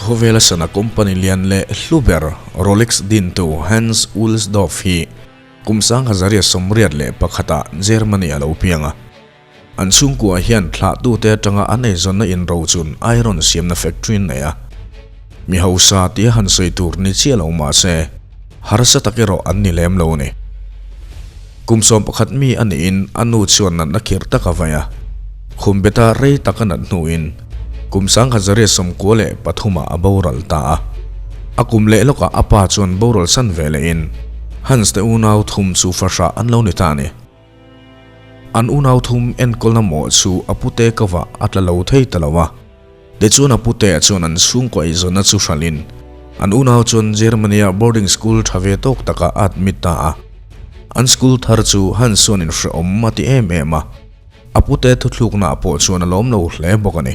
khawvela sana company lian leh hlu ber Rolex dintu Hans Wilsdorf hi kum 1981 ah Germany a lo piang a. An chhungkua hian thlahtute atanga an eizawnna inrochun iron siamna factory an nei a. Mi hausa tia han sawi tur ni chiah lo mah se, harsa tak erawh an ni lem lo a ni. Kum 11 mi a niin a nu chuan natna khirh tak a vai a. Khum beta rei tak a nat hnuin kum 1993 ah a boral ta a. A kum leh lawkah a pa chuan boral san ve lehin Hans te unau thum chu fahrah an lo ni ta a ni. An unau thum enkawlna mawh chu a pute ka vah a tla lo thei ta lo a. Tichuan a putea chuan an chhungkaw eizawnna chu hralhin an unau chuan Germany-a boarding school tha ve tawk takah a admit ta a. An school thar chu Hans chuan inhrehawm a ti em em a, a pute thuthluknaah pawh chuan a lawm lo hle bawk a ni.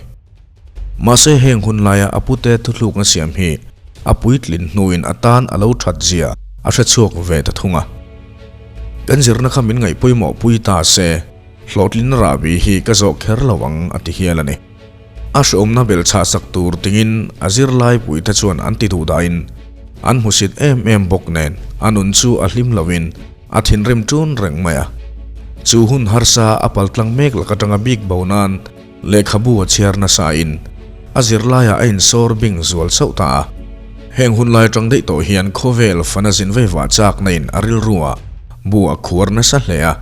Mahse heng hun laia a pute thuthlukna siam hi a puitlin hnuin a tan a lo that zia a hrechhuak ve ta thung a. Kan zirna kha min ngaih pawimawh pui ta se, hlawhtlinna rahbi hi ka zawh kher lo ang a ti hial a ni. A hreawmna belchhah sak tur tingin a zirlai puite chuan an ti duh dahin an hmusit em em bawk nen a nun chu a hlim loin a thinrim ṭun reng mai a. Chu hun harsa a paltlang mek lak aṭanga bik bo nan lehkhabu a chhiar nasain a zirlaiah a insawr bing zual chauh ta a. Heng hun lai aṭang daih tawh hian khawvel fana zin veivah chakna in a rilruah bu a khuar nasa hle a.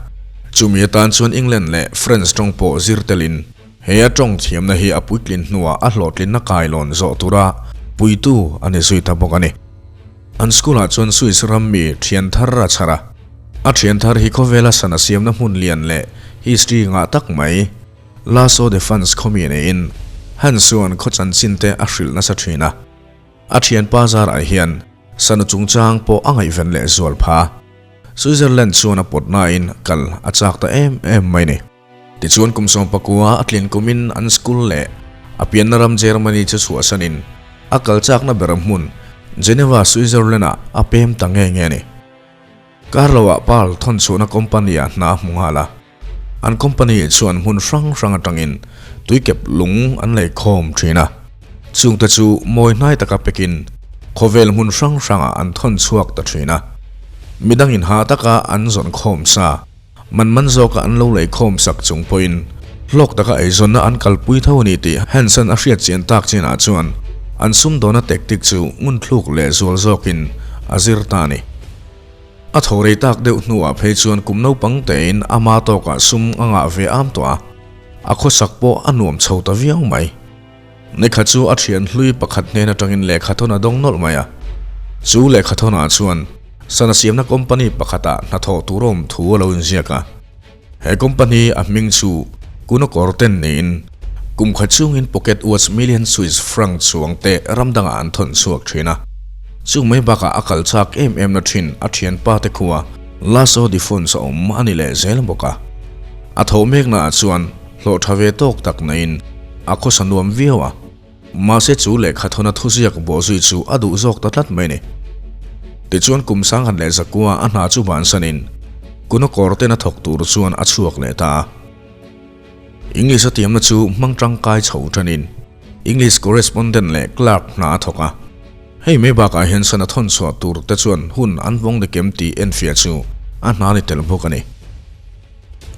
Chumi atan chuan England leh French ṭawng pawh zir telin He a tawng thiamna hi a puitlin hnuah a hlawhtlinna kailawn zawh tura puitu a ni zui ta bawk a ni. An school-ah chuan Swiss ram mi thian thar a chhar a. A thian thar hi khawvela sana siamna hmun lian leh history ngah tak mai, La Chaux-de-Fonds khawmi neiin Hans chuan khaw chanchin te a hrilh nasa thin a. A thianpa zarah hian sana chungchang pawh a ngaihven leh zual pha. Switzerland chuan a pawt nain kal a chak ta em em mai ni. Tichuan kum 19 a tlin kumin an school leh a pianna ram Germany chu chhuahsanin a kal chakna ber hmun Geneva, Switzerland-ah a pem ta nge nge a ni. Carlo-ah Pearl thawn chhuahna company-ah hna a hmu nghal a. An company chuan hmun hrang hrang atangin tuikep lung an lei khawm thin a. Chungte chu mawi hnai taka pekin khawvel hmun hrang hrangah an thawn chhuak ta thin a. Midangin hah taka an zawn khawm sa. Man man zawka an lo lei khawm sak chung pawhin hlawk taka eizawnna an kalpui tho a ni tih Hanson a hriat chian tak chinah chuan an sumdawna tactic chu ngun thluk leh zual zawkin a zir ta a ni. A tho rei tak deuh hnuah phei chuan kum naupang tein ama tawkah sum a ngah ve am tawh a, a khawsak pawh a nuam chho ta viau mai. Nikhat chu a thian hlui pakhat hnen atangin lehkhathawn a dawng nawlh mai a. Chu lehkhathawnah chuan sana siamna company pakhatah hnathawh tur awm thu a lo inziak a. He company a hming chu Kuno Korten niin kum khat chungin pocket watch million Swiss franc chuang te ram dangah an thawn chhuak thin a. Chung mai bakah a kal chak em em na thin a thianpa te khua Lasso de Fons a awm a ni leh zel bawk a. A tho meknaah chuan Hlawh tha ve tawk tak naiin a khawsa nuam viau a, mahse chu lehkhathawna thuziak bawhzui chu a duh zawk ta tlat mai ni. Tichuan kum 1900 a hna chu bansanin Kuna kawrten a thawk tur chuan a chhuak leh ta a. English a tiamna chu hmang tangkai chho tanin English correspondent leh clerk hna a thawk a. Hei mai bakah hian sana thawn chhuah tur te chuan hun an vawng dik em tih enfiah chu a hna ni tel bawk a ni.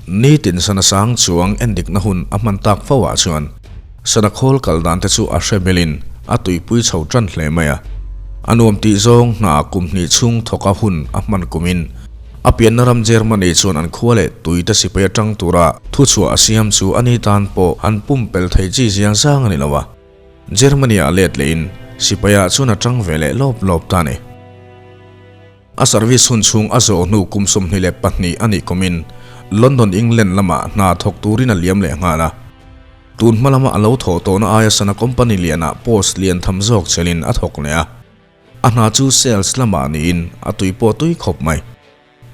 Nitin sana sang chuang endikna hun a hman tak fo ah chuan sana khawl kal dan te chu a hre belin a tuipui chho tan hle mai a. A nuam tih zawng hna kum hnih chhung thawka hun a hman kumin a pianna ram Germany chuan an khua leh tui te sipai atang tura thuchhuah a siam chu a ni tan pawh an pumpel thei chi ziang zang a ni lo a. Germany ah let lehin sipai ah chuan a tang ve leh lawp lawp ta a ni. A service hun chhung a zawh hnu kum 22 a nih kumin London, England lamah hna thawk turin a liam leh nghal a. Tun hma lama a lo thawh tawhna aia sana company lianah post lian tham zawk chelin a thawk leh a. A hna chu sales lamah niin a tui pawh tui khawp mai.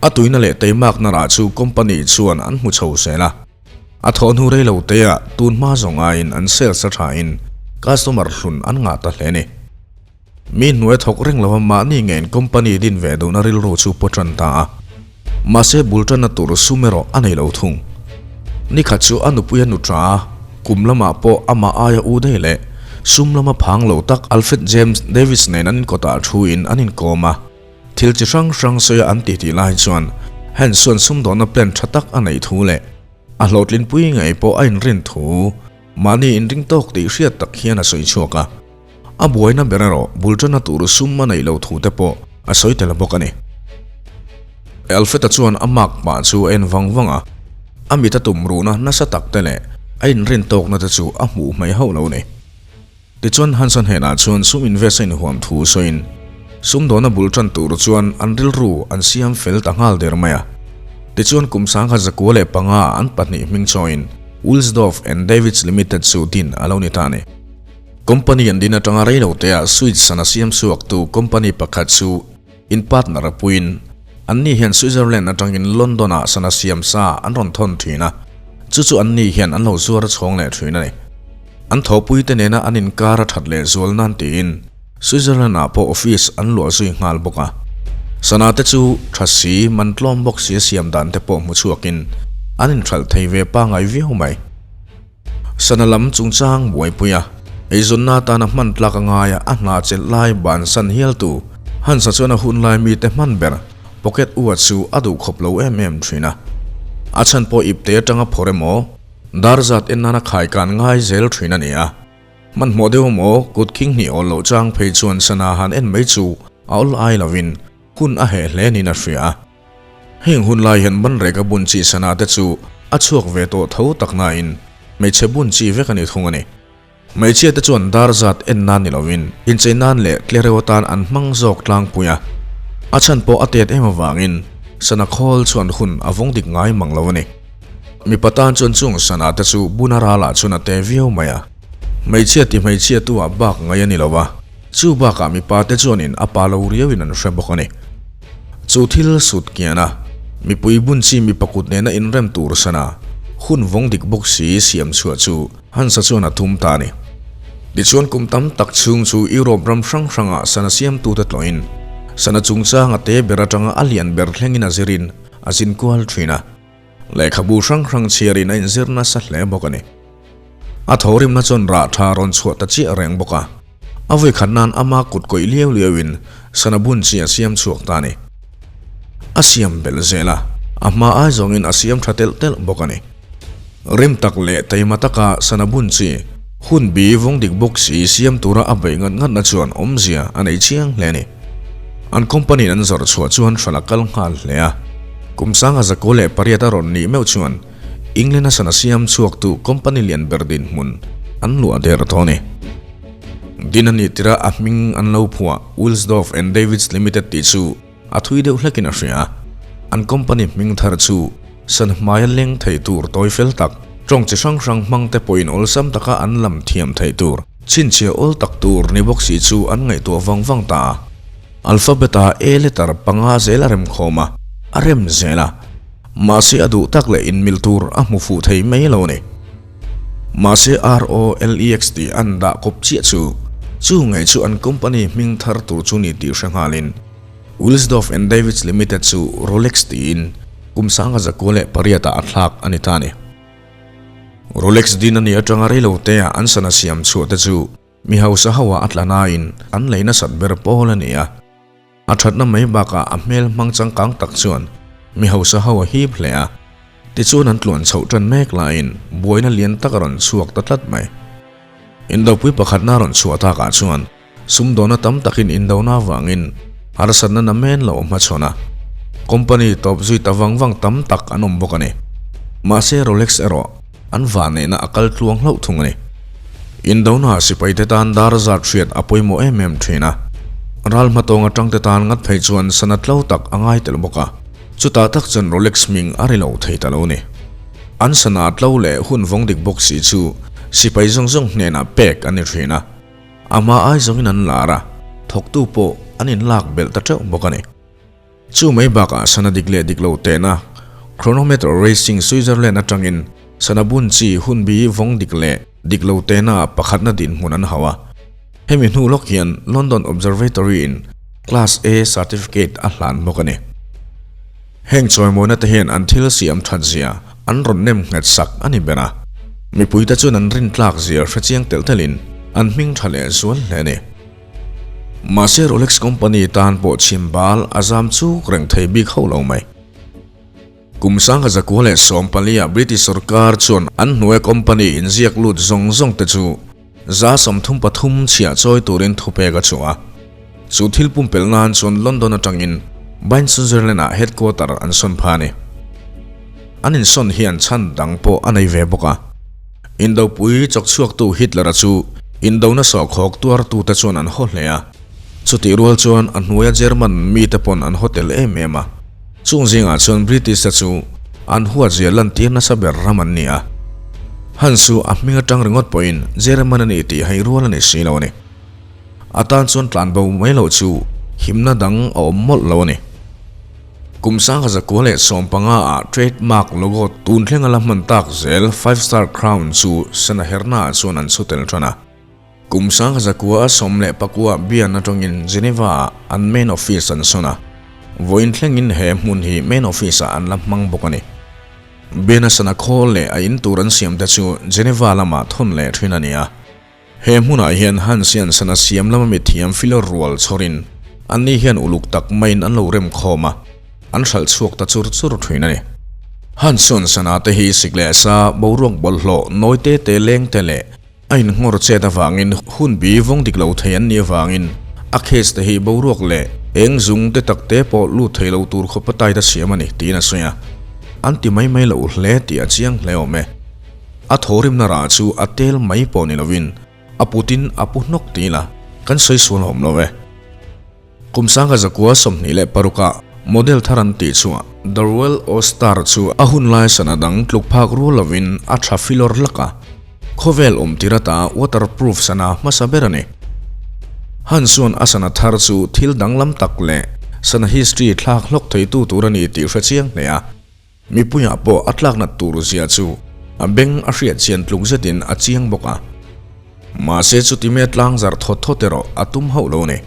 A tuina leh teimakna rah chu company chuan an hmu chho zel a. A thawh hnu rei lo teah tun hma zawng aiin an sales a thain customer hlun an ngah ta hle a ni. Mi hnuai thawk reng lova mahni ngein company din ve duhna rilru chu paw tan ta a. Mahse bul tanna tur sum erawh a nei lo thung. Nikhat chu a nupui a nu tha a, kum lamah pawh amah aia u daih leh sum lama phang lo tak Alfred James Davis nen an inkawtah thuin an inkawm a. Thil chi hrang hrang sawia an titi lai chuan Hans chuan sumdawnna plan tha tak a neih thu leh a hlawhtlinpui ngei pawh a inrin thu mahni inring tawk tih hriat tak hian a sawi chhuak a. A buaina ber erawh bul tana tur sum a neih loh thu te pawh a sawi tel bawk a ni. Alfred-a chuan a mark pah chu a en vang vang a, a mit a tum ruhna nasa tak te leh a inrin tawkna te chu a hmuh hmei hauh lo a ni. Tichuan Hansa hnenah chuan sum invest a inhuam thu sawiin sumdawna bul tan tur chuan an rilru an siam fel ta nghal der mai a. Tichuan kum 1905 ah an pahnih hming chawiin Wilsdorf and Davids Limited chu din a lo ni ta a ni. Company an din atanga reiloteah Swiss sana siam chhuaktu company pakhat chu in partner a puiin anni hian Switzerland atangin London-ah sana siam sa an rawn thawn thin a, chu chu anni hian an lo zuar a chhawng leh thin a ni. An thawhpuite nena an inkar a that leh zual nan tiin Switzerland-ah pawh office an luah zui nghal bawk a. Sana te chu tha si, man tlawm bawk si a siam dan te pawh hmu chhuakin an inhralh thei ve pangngai viau mai. Sana lam chungchang buaipui a, eizawnna atana hman tlak a ngai a, a hna chelh lai bansan hialtu Hansa chuan a hun lai mite hman ber pocket ua chu a duh khawp lo em em thin a. A chhan pawh ipte atanga phawrh emaw, dar zat en nana khaikan ngai zel thin a ni a. Hmanhmawh deuh emaw, kut khing hnih awl loh chang phei chuan sana han en mai chu a awl ai lovin hun a heh hle niin a hria a. Heng hun lai hian banreka bun chi sana te chu a chhuak ve tawh tho tak nain hmeichhe bun chi vek a ni thung a ni. Hmeichhia te chuan dar zat en nan ni lovin inchei nan leh tlereuh atan an hmang zawk tlangpui a, a chhan pawh a tet em avangin sana khawl chuan hun a vawng dik ngai mang lo a ni. Mipa tan chuan chung sana te chu bun a ralah chuan a te viau mai a, hmeichhia ti hmeichhia tu ah bak ngai a ni lo a, chu bakah mipa te chuanin a pa lo riauin an hre bawk a ni. Chu thil sut kian a, mipui bun chi mipa kut nena inrem tur sana hun vawng dik bawk si siam chhuah chu Hansa chuan a tum ta a ni. Tichuan kum tam tak chhung chu Europe ram hrang hrangah sana siamtute tlawhin sana chungchang a te ber atanga a lian ber thlengin a zirin a zin kual thin a. Lehkhabu hrang hrang chhiarin a inzir nasa hle bawk a ni. A thawhrimna chuan rah tha rawn chhuah ta chiah reng bawk a, a vawikhat nan ama kut kawih liau liauin sana bun chi a siam chhuak ta a ni. A siam belh zel a, a hma ai zawngin a siam tha telh telh bawk a ni. Rim tak leh taima taka sana bun chi hun bi vawng dik bawk si siam tura a beih ngat ngatna chuan awmzia a nei chiang hle a ni. An company in an zawrh chhuah chuan hralh a kal nghal hle a, kum 1908 a rawn nih meuh chuan England a sana siam chhuaktu company lian ber dinhmun an luah der tawh a ni. Din a nih tirah a hming an lo phuah Wilsdorf and Davids Limited tih chu a thui deuh hlekin a hria a, an company hming thar chu san hmaia leng thei tur tawi fel tak, tawng chi hrang hrang hmang te pawhin awlsam taka an lam thiam thei tur, chhinchhiah awl tak tur ni bawk si chu an ngaihtuah vang vang ta a. Alphabet-a A letter panga zel a rem khawm a, a rem zel a. Mahse a duh tak leh inmil tur a hmu fuh thei mai lo a ni. Mahse ROLEX tih an dah kawp chiah chu, chu ngei chu an company hming thar tur chu ni tih hre nghalin Wilsdorf and Davids Limited chu Rolex tiin kum 1908 ah a thlak a ni ta a ni. Rolex din a nih atanga reilotea an sana siam chhuah te chu mi hausa ho ah a tla nain an lei nasat ber pawl a ni a. A thatna mai bakah a hmel hmang changkang tak chuan mi hausa ho a hip hle a, tichuan an tluan chhoh tan mek laiin buaina lian tak a rawn chhuak ta tlat mai. Indopui pakhatna a rawn chhuah takah chuan sumdawna tam takin indona avangin harsatna namen lo a hmachhawn a, company tawp zui ta vang vang tam tak an awm bawk a ni. Mahse Rolex erawh an vanneihna a kal tluang hlauh thung a ni. Indona sipaite tan dar zat hriat a pawimawh em em thin a, ral hmatawng atangte tan ngat phei chuan sana tlo tak a ngai tel bawk a, chutah tak chuan Rolex hming a ri lo thei ta lo a ni. An sana tlo leh hun vawng dik bawk si chu sipai zawng zawng hnenah pek a ni thin a, a hma ai zawngin an lar a, thawktu pawh an inlak belh ta teuh bawk a ni. Chu mai bakah sana dik leh dik lo tehna Chronometer Racing Switzerland atangin sana bun chi hunbi vawng dik leh dik lo tehna pakhatna dinhmun an hauh a. Hemi hnu lawk hian London Observatory in Class A certificate a hlan bawk a ni. Heng chawimawina te hian an thil siam that zia an rawn nem nghet sak a ni ber a. Mipuite chuan an rintlak zia hrechiang telh telhin an hming tha leh zual hle a ni. Mahse Rolex company tan pawh chhim bal a zam chuk reng thei bik hauh lo mai. Kum 1914 ah British sorkar chuan an hnuaia company inziak lut zawng zawng te chu 33% chhiah chawi turin thupek a chhuah a. Chu thil pumpelh nan chuan London atangin Bern Switzerland ah headquarter an sawn pha a ni. An insawn hian chhan dang pawh a nei ve bawk a. Indopui chawkchhuaktu Hitler-a chu indona sawhkhawk tuartute chuan an haw hle a. Chutih rual chuan a hnuaia German mite pawn an haw tel em em a. Chung zingah chuan British te chu an huatzia lantir nasa ber ram an ni a. Hans chu a hming atang ringawt pawhin German a ni tih hei rual a ni si lo a ni. A tan chuan tlanbo mai loh chu himna dang a awm mawlh lo a ni. Kum 1915 ah trade mark logo tun thlenga la hman tak zel Five Star Crown chu sana hernaah chuan an chhu tel tan a. Kum 1919 Bern atangin Geneva-ah an main office an sawn a, vawiin thlengin he hmun hi main office-ah an la hmang bawk a ni. Bern-a sana khawl leh a in tur an siamte chu Geneva lamah thawn leh thin a ni a. He hmunah hian Hans hian sana siam lama mithiam filawr rual chhawrin anni hian uluk tak maiin an lo rem khawm a, an hralh chhuak ta chur chur thin a ni. Hans chuan sana te hi sik leh sa, boruak bawlhhlawh, nawi te te leng te leh A inngawr chet avangin hun bi vawng dik lo thei an nih avangin a case te hi boruak leh eng zung te tak te pawh lut thei lo tur khawpa tight a siam a ni tiin a sawi a. An ti mai mai lo hle tih a chiang hle awm e. A thawrimna rah chu a tel mai pawh ni lovin a putin a pu hnawk ti ila kan sawi sual awm lo e. Kum 1926 ah model thar an tih chhuah The Royal Oyster chu a hun lai sana dang tluk phak rual lovin a tha filawr hlak a, khawvel awm tir ata waterproof sana hmasa ber a ni. Han chuan a sana thar chu thil danglam tak leh sana history thlak hlawk theitu tur a ni tih hre chiang hle a. Mipuiah pawh a tlaknat tur zia chu a beng a hriat chian tluk zetin a chiang bawk a. Mahse chuti mai a tlangzarh thawt thawt erawh a tum hauh lo a ni.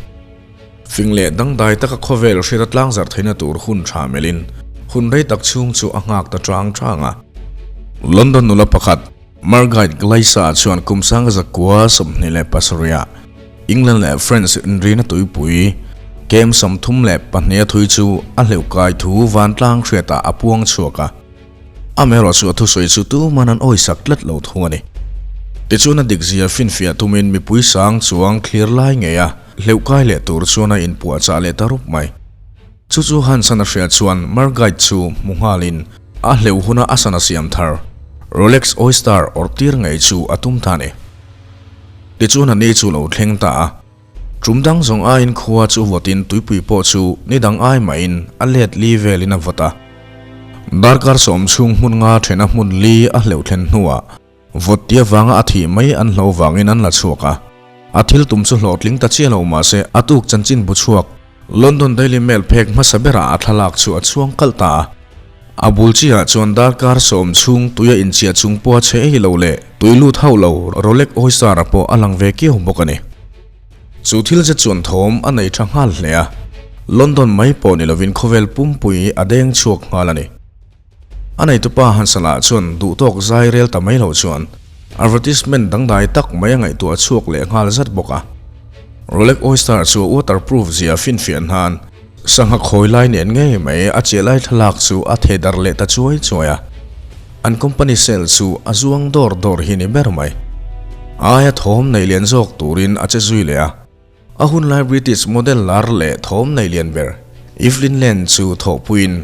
Fing leh dangdai taka khawvel hriat a tlangzarh theihna tur hun tha melhin hun rei tak chhung chu a nghak ta chang chang a. London nula pakhat Margait Glaisa chuan kum 1927 ah England leh France inrina tuipui kem 32 a thui chu a hleuh kai thu vantlang hriatah a puang chhuak a. Amaherawhchu a thusawi chu tuman an awisak tlat lo thung a ni. Tichuan a dikzia finfiah tumin mipui sang chuang thlir lai ngei a hleuh kai leh tur chuan a inpuahchah leh ta rup mai. Chu chu Hansan a hriat chuan Margait chu hmu nghalin a hleuh huna a sana siam thar Rolex Oyster awrh tir ngei chu a tum ta a ni. Tichuan a ni chu lo thleng ta a, tum dang zawng aiin khua chu vawtin tuipui pawh chu ni dang ai mahin a let li velin a vawt a. Darkar sawm chhung hmun nga thena hmun li a hleuh thlen hnuah vawt tia vanga a thih mai an hlo vangin an la chhuak a. A thil tum chu hlawhtling ta chiah lo mahse a tuk chanchin bu chhuak London Daily Mail phek hmasa berah a thlalak chu a chhuang kalh ta a. A bul chiah chuan darkar sawm chhung tuia inchiah chung pawha che ei lo leh tui lut hauh lo Rolex Oyster-a pawh a lang ve kiau bawk a ni. Chu thil zet chuan thawm a nei tha nghal hle a, London mai pawh ni lovin khawvel pumpui a deng chhuak nghal a ni. A neitupa Hansala chuan duhtawk zai rel ta mai lo chuan advertisement dangdai tak mai a ngaihtuah chhuak leh nghal zat bawk a. Rolex Oyster chu waterproof zia finfiah hnan sangha khawi lai nen ngei mai a chiah lai thlalak chu a theh darh leh ta chuai chuai a. An company sale chu a zuang dawr dawr hi ni ber mai. A aia thawm nei lian zawk turin a che zui leh a. A hunlai British model lar leh thawm nei lian ber Evelyn Lane chu thawhpuiin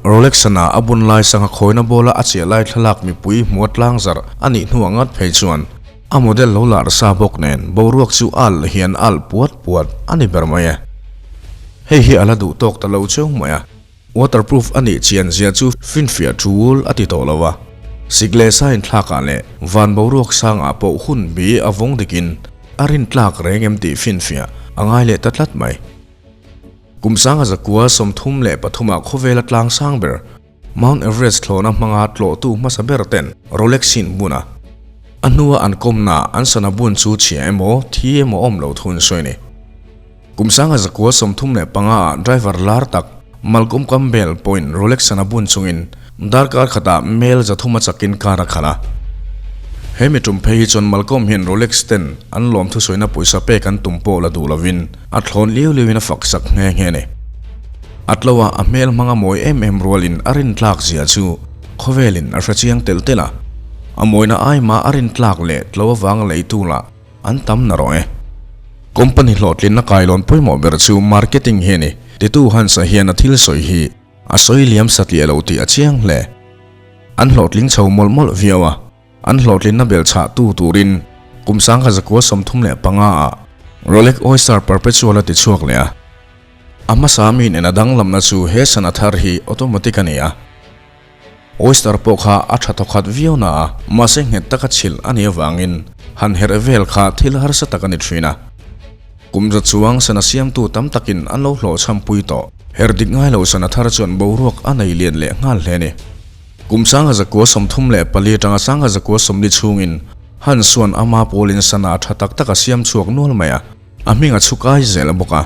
Rolex sana a bun lai sangha khawina bawla a chiah lai thlalak mipui hmua tlang zarh a nih hnuah ngat phei chuan a model lo lar sa bawk nen boruak chu alh hian alh puat puat a ni ber mai e. Hei hi a la duh tawk ta lo cheu mai a. Waterproof a nih chian zia chu finfiah tul a ti tawh lo a, sik leh sa inthlakah leh van boruak sangah pawh hun bi a vawng dikin a rintlak reng em tih finfiah a ngai leh ta tlat mai. Kum 1933 ah khawvela tlang sang ber Mount Everest thlawhna hmanga tlawhtu hmasa ber ten Rolex in bun a, a hnua an kawmna an sana bun chu chhia emaw thi emaw awm lo thun sawi a ni. Kum 1935 ah driver lar tak Malcolm Campbell pawhin Rolex sana bun chungin darkar khatah mel 300 a chakin car a khalh a. He mi tum phei hi chuan Malcolm hian Rolex ten an lawm thusawina pawisa pek an tum pawh la duh lovin a thlawn liau liauin a fak sak nghe nghe a ni. A tlo a, a hmel hmang a mawi em em rualin a rintlak zia chu khawvelin a hre chiang telh telh a. A mawina ai mah a rintlak leh tlo avanga leitu lah an tam narawh e. Company hlawhtlinna kailawn pawimawh ber chu marketing hi a ni, titu Hans-a hian a thil sawi hi a sawi liam satliah lo tih a chiang hle. An hlawhtling chho mawlh mawlh viau a, an hlawhtlinna bel chhah tu turin kum sangkhat zakua 35 ah Rolex Oyster Perpetual a ti chhuak leh a. A hmasa mi nen a danglamna chu he sana thar hi automatic a ni a. Oyster pawh kha a tha thawkhat viau na a, mahse nghet taka chhilh a nih avangin han herh vel kha thil harsa tak a ni thin a. Kum za chuang sana siamtu tam takin an lo hlawhchhampui tawh. Her dik ngai lo sana thar chuan boruak a nei lian leh nghal hle a ni. Kum 1934 atanga 1940 chhungin Hans chuan ama pawlin sana tha tak tak a siam chhuak nual mai a, a hming a chhukai zel bawk a.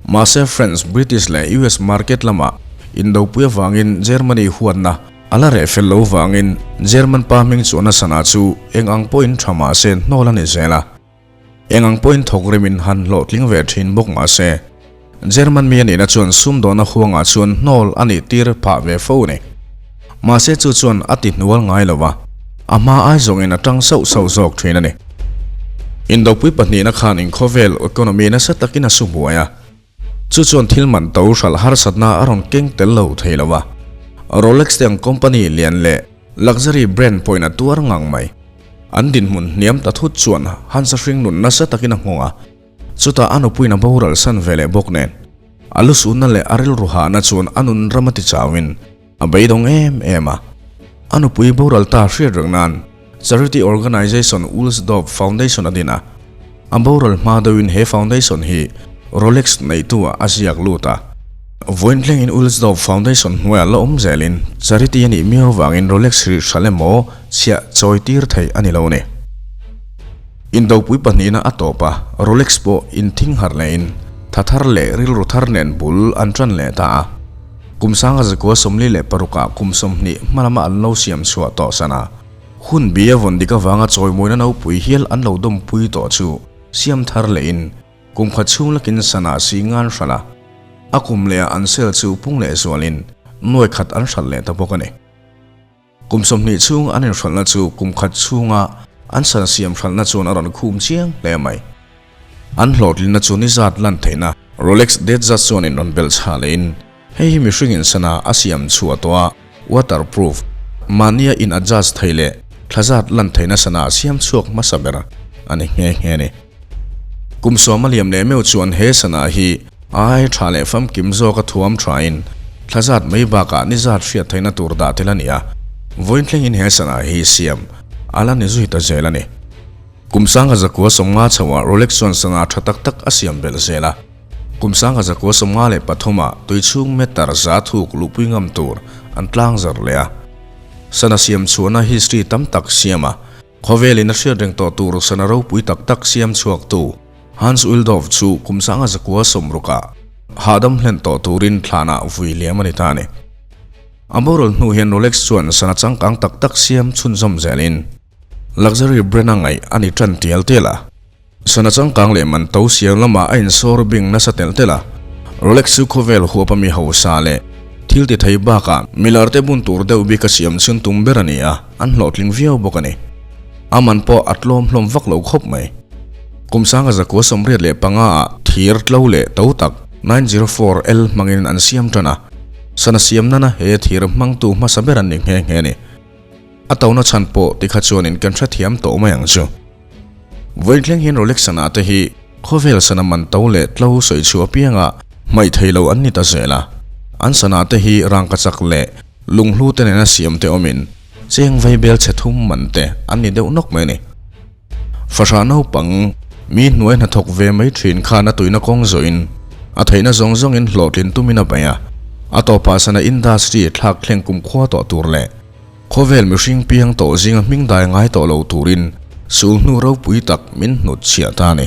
Mahse French, British leh US market lamah indopui avangin Germany huatna a la reh fel lo vangin German pa hming chuan a sana chu eng ang pawhin tha mahse hnawl a ni zel a. Eng ang pawhin thawk rimin han hlawhtling ve thin bawk mah se, German mi a nihna chuan sumdawna huangah chuan hnawl a nih tir phah ve fo a ni. Mahse chu chuan a ti hnual ngai lo va, a hma ai zawngin a tang sauh sauh zawk thin a ni. Indopui pahnihna khan inkhawvel economy nasa takin a su buai a, chu chuan thil man to hralh harsatna a rawn keng tel lo thei lo va. Rolex te ang company lian leh luxury brand pawhin a tuar ngang mai. An dinhmun hniam ta thut chuan Hansa hring nun nasa takin a nghawng a, chutah a nupuiin a boral san ve leh bawk nen. A lusunna leh a rilru hahna chuan a nun ram a ti chauin a beidawng em em a. A nupui boral ta hriat reng nan charity organisation Wilsdorf Foundation a din a, a boral hma deuhin he foundation hi Rolex neihtu-ah a ziak lut a. Vawiin thlengin Wilsdorf Foundation hnuaiah la awm zelin charity a nih miau vangin Rolex ri hralh emaw chhiah chawi tir theih a ni lo a ni. Indopui pahnihna a tawp a, Rolex pawh inthing harh lehin tha thar leh rilru thar nen bul an tan leh ta a. Kum 1946 ah kum 20 hmalama an lo siam chhuah tawh sana hun bi a vawn dik avanga chawimawina nopui hial an lo dawmpui tawh chu siam thar lehin kum khat chhung lakin sana si ngan hralh a, a kum lehah an sel chu pung leh zualin nuai khat an hralh leh ta bawk a ni. Kum 20 chhung an inhralhna chu kum khat chhunga an san siam hralhna chuan a rawn khum chiang hle mai. An hlawhtlinna chu ni zat lan theihna Rolex date zat chuan in rawn belh chhah lehin hei hi mihring in sana a siam chhuah tawh a, waterproof, mahnia in adjust thei leh thla zat lan theihna sana a siam chhuak hmasa ber a ni nghe nghe a ni. Kum sawm a liam leh meuh chuan he sana hi ai tha leh famkim zawk a thuam thain thla zat mai bakah ni zat hriat theihna tur dah tel a ni a, vawiin thlengin he sana hi siam a la ni zui ta zel a ni. Kum 1950 chhoah Rolex chuan sana tha tak tak a siam belh zel a, kum 1953 ah tui chhung meter za thuk luhpui ngam tur an tlang zar leh a. Sana siam chhuahna history tam tak siam a, Khawvelin a hriat reng tawh tur sana ropui tak tak siam chhuaktu Hans Wilsdorf chu kum 1960 ah hahdam hlen tawh turin thlanah vui liam a ni ta a ni. A boral hnu hian Rolex chuan sana changkang tak tak siam chhunzawm zelin luxury brand a ngaih a ni tan tial tial a. Sana changkang leh man to siam lamah a insawr bing nasa telh telh a, Rolex chu khawvel huap a mi hausa leh thil ti thei bakah milar te bun tur deuh bik a siam chhun tum ber a ni a, an hlawhtling viau bawk a ni. A man pawh a tlawm hlawm vak lo khawp mai. Kum 1985 ah thir tlo leh to tak 904L hmangin an siam tan a, sana siam nana he thir hmangtu hmasa ber an ni nghe nghe a ni. A tona chhan pawh tikha chuanin kan hrethiam tawh mai ang chu. Vawiin thleng hian Rolex sana te hi khawvel sana man to leh tlo sawi chhuah apianga hmaih thei lo an ni ta zel a. An sana te hi rangkachak leh lunghlu te nena siam te awmin cheng vai bel chhe thum man te an ni deuh nawk mai a ni. Fahrah naupang mi hnuai hnathawk ve mai thin khan a tuina kawng zawhin a theihna zawng zawngin hlawhtlin tumin a bei a. A tawpah sana industry thlak thleng kumkhua tawh tur leh Khawvel mihring piang tawh zinga hming dai ngai tawh lo turin sulhnu ropui tak min hnutchhiah ta a ni.